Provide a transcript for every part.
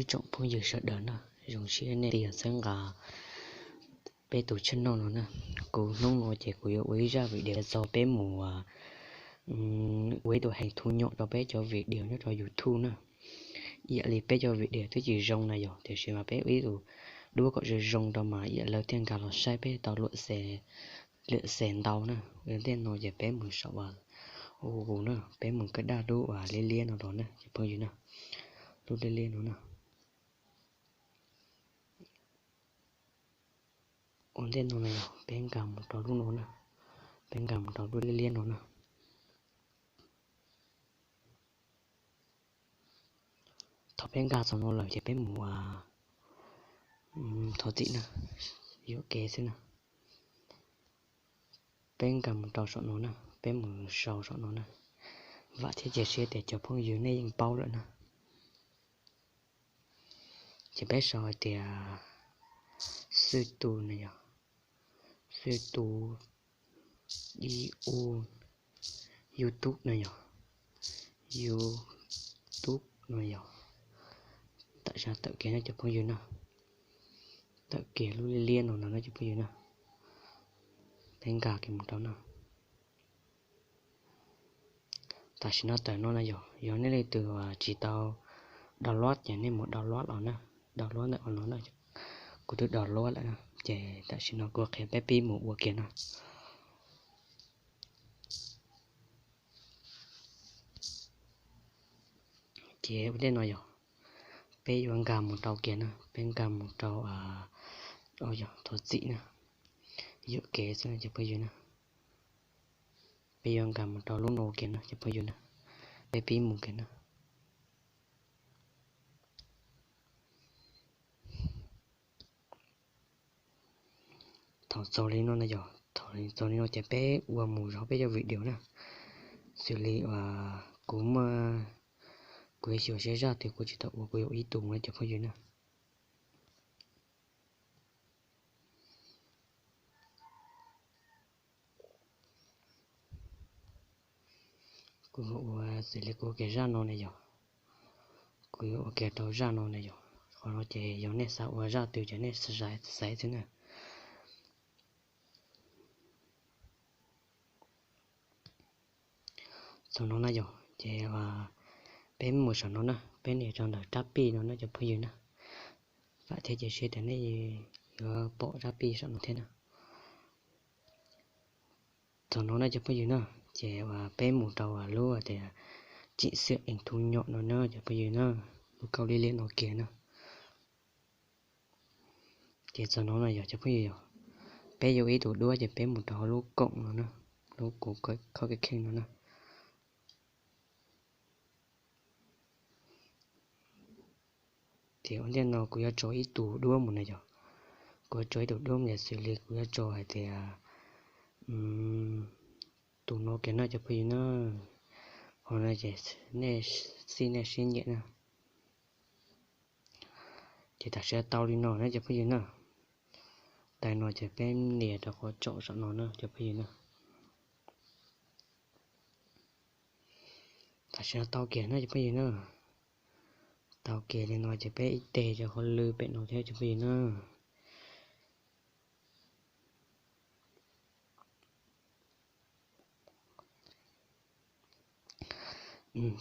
Tsoom phooj ywg sawv daws na, zoo siab nej txhawb nqa peb tus channel no na. Kuv hnub no ces kuv yuav ua ib zaj video txog peb mus ua ib tug heev thu nyom rau peb cov video nyob rau YouTube na. Ib yam li peb cov video twb tsis zoo na yog, tiam sis mas peb ua ib tug duab kom zoo zoo rau mas ib yam lawv thiaj nkag los saib peb tau lwm xees ntau na. Ua ntej no ces peb mus saum uas Google na, peb mus kawm daj lub uas liab liab no los na cov phooj ywg na. Lub liab liab no na. Ua ntej no na yog, peb nkag mus rau lub no na, peb nkag mus rau lub liab liab no na. Thaum peb nkag txog no lawm ces peb mus thov txim na, yuam kev xwb na. Peb nkag mus rau saum no na, peb mus sau saum no na. Vam thiab cia siab tias cov phooj ywg nej yeej paub lawm na. Ces peb sau hais tias xwj tu na yog, xwj tu ib u YouTube no yog, YouTube no yog. Tam sim no tawm kiag no cov phooj ywg na, tawm kiag lub liab liab no no na cov phooj ywg na. Peb nkag kiag mus rau no. Tam sim no tawm no na yog, yog nej leej twg tsis tau download ces nej mus download los na, download ntawm no na. Kuv twb download lawm na, ces tam sim no kuv qhia peb pib mus ua kiag na. Ces ua ntej no yog, peb yuav nkag mus rau kiag na, peb nkag mus rau, yog thov txim na, yuam kev xwb na cov phooj ywg na. Peb yuav nkag mus rau lub no kiag na cov phooj ywg na, peb pib mus kiag na. Thaum txog li no na yog, thaum txog li no ces peb ua mus zog peb cov video na. Xws li uas kuv muaj, kuv yuav xyuas siab zaj twg kuv tsis tau ua, kuv yuav ua ib tug no cov phooj ywg na. Kuv ua xws li kuv ua kiag zaj no na yog, kuv yuav ua kiag rau zaj no na yog. Qhov no ces yog nej xav ua zaj twg ces nej xaiv xwb na. Txog no na yog ces peb mus saum no na, peb nias rau ntawm rab pij no na cov phooj ywg na. Vam thiab cia siab tias nej yuav pom rab pij saum no thiab na. Txog no na cov phooj ywg na, ces peb mus rau lub tias tsim xwm eev thu nyom no na cov phooj ywg na, lub kauj liab liab no kiag na. Ces txog no na yog cov phooj ywg yog, peb yuav ib tug duab ces peb mus rau hauv lub koom no na, lub kuv khob kev kheej no na. Ces ua ntej no kuv yuav tso ib tug duab mus na yog, kuv yuav tso ib tug duab mus xws li kuv yuav tso hais tias tus no kiag na cov phooj ywg na. Qhov no ces nej xij nej siab nyiam na. Ces tam sim no tau li no na cov phooj ywg na. Tau no ces peb nias rau qhov tsom saum no na cov phooj ywg na. Tam sim no tau kiag na cov phooj ywg na. Tau kiag li no ces peb ib teg rau qhov lw pem no thiab cov phooj ywg na.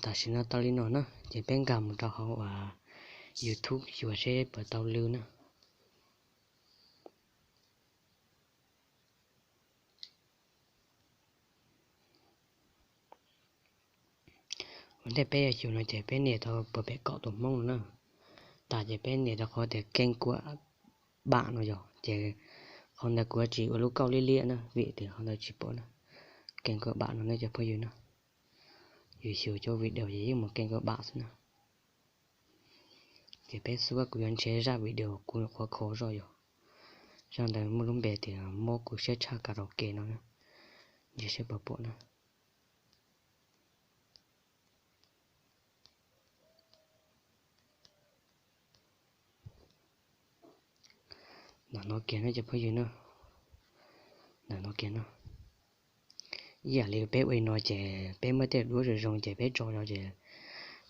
Tam sim no tau li no na ces peb nkag mus rau hauv uas YouTube xyuas seb puas tau lw na. Ua ntej peb yuav xyuas no ces peb nias rau puag pem kaum tus hmoob no na. Tas ces peb nias rau qhov tias keej kuam bam no yog, ces qhov ntawd kuv yuav tsis ua lub kauj liab liab na vim tias qhov ntawd tsis pom na. Keej kuam bam no na cov phooj ywg na. Yus xyuas cov video ces yeej mus keej kuam bam xwb na. Ces peb xub kuv yuav ntshe zaj video kuv nyuam qhuav kho zoj yog, zaj ntawd muaj lub npe tias mob kuv siab tshaj karaoke no na. Ntshe seb puas pom na. Ntawm no kiag na cov phooj ywg na. Ntawm no kiag na. Ib yam li peb ua li no ces peb muab tej duab zoo zoo ces peb tso rau ces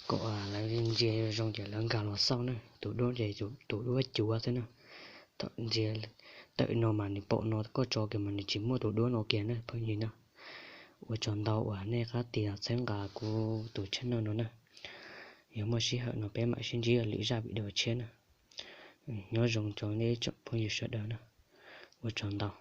Kom lawv ntsia zoo ces lawv nkag los xauj na, tus duab ces tus duab cuav xwb na. Thaum ntsia tawm no mas nws pom no koj tso kiag mas nws tsis muaj tus duab no kiag na phooj ywg na. Ua tsaug ntau uas nej qab tis txhawb nqa kuv tus channel no na. Yog muaj sij hawm no peb mam sib ntsib lwm zaj video tshiab na. Nyob zoo rau nej tsoom phooj ywg sawv daws na. Ua tsaug ntau.